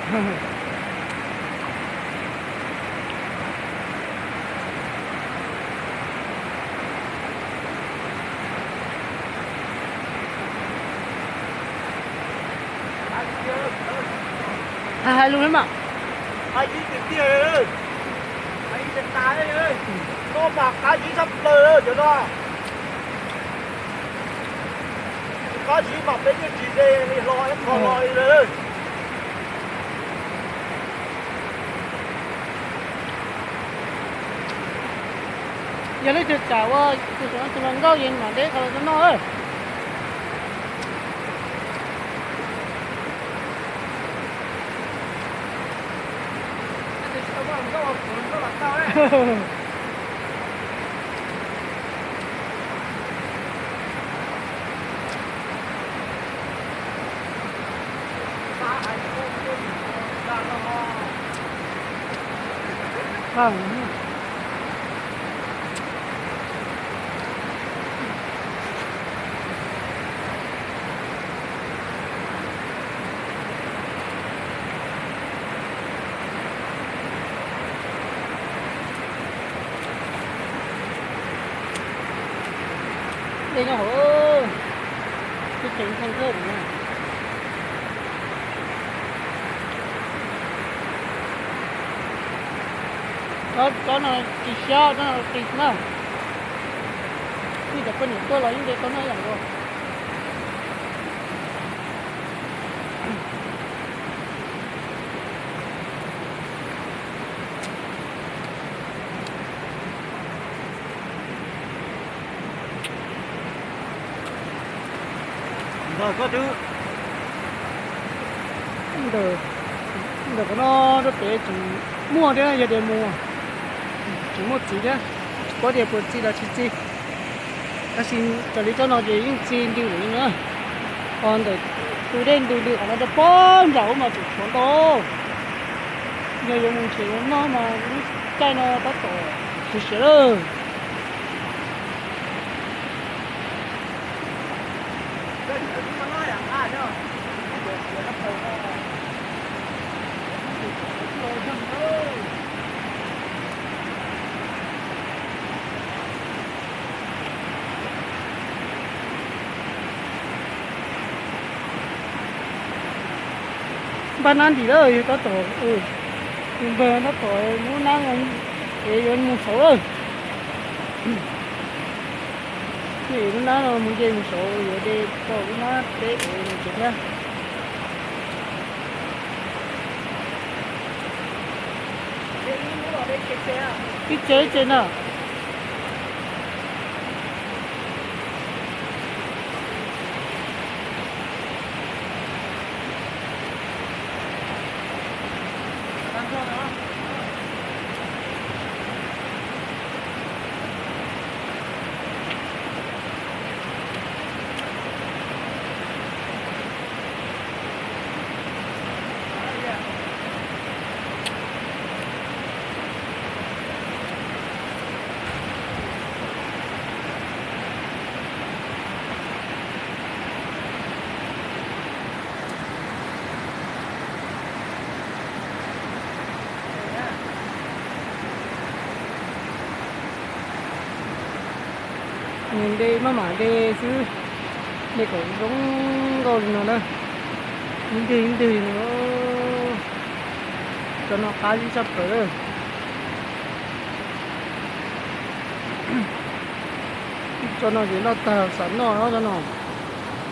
Hais, hais lus na mas. Qab zib tiag tiag li, qab zib tas tas li, no mas qab zib tshaj plaws cov no. Qab zib mas peb yeej tsis ze li hlo ib qho hlo li lawm. Yog leej twg kam ua tus hluas nkauj yeej mam deb qhov los rau noj. Dej nyob hauv, tseem tseem thawj thawj. Tsob no tsis siab, tsob no qis na. Yeej cov poj niam tuaj los yeej de tau noj ib yam nkaus. Ntawm, ntawm qhov no rau pem tseem muaj thiab, yog tias mus tseem muaj txiv thiab, tsis paub tias puas txi los tsis txi. Tab sis raws li tsob no ces yeej txi ntws lawm na. Ho ntawm tus dej ntws ntws qhov no rau pem nram ub mas tseem tshuav ntau. Yog yuav mus nrhiav yuav noj mas lub caij no tab tom siav siav lawm. Npaj nab ntim lawm, yog tab tom, npawg tab tom lub nab es yuav mus saud lawm. Lub nab no mus nce mus saud yuav de tau lub nab teb es mus tsev thiab. Ib tsev ib tsev na. Nws de maj mam de xwb, de kom zoo nkauj li no na. Ib ntwg ib ntwg li no, tsob no qab zib tshaj plaws. Tsob no ces noj tag xam noj no, tsob no.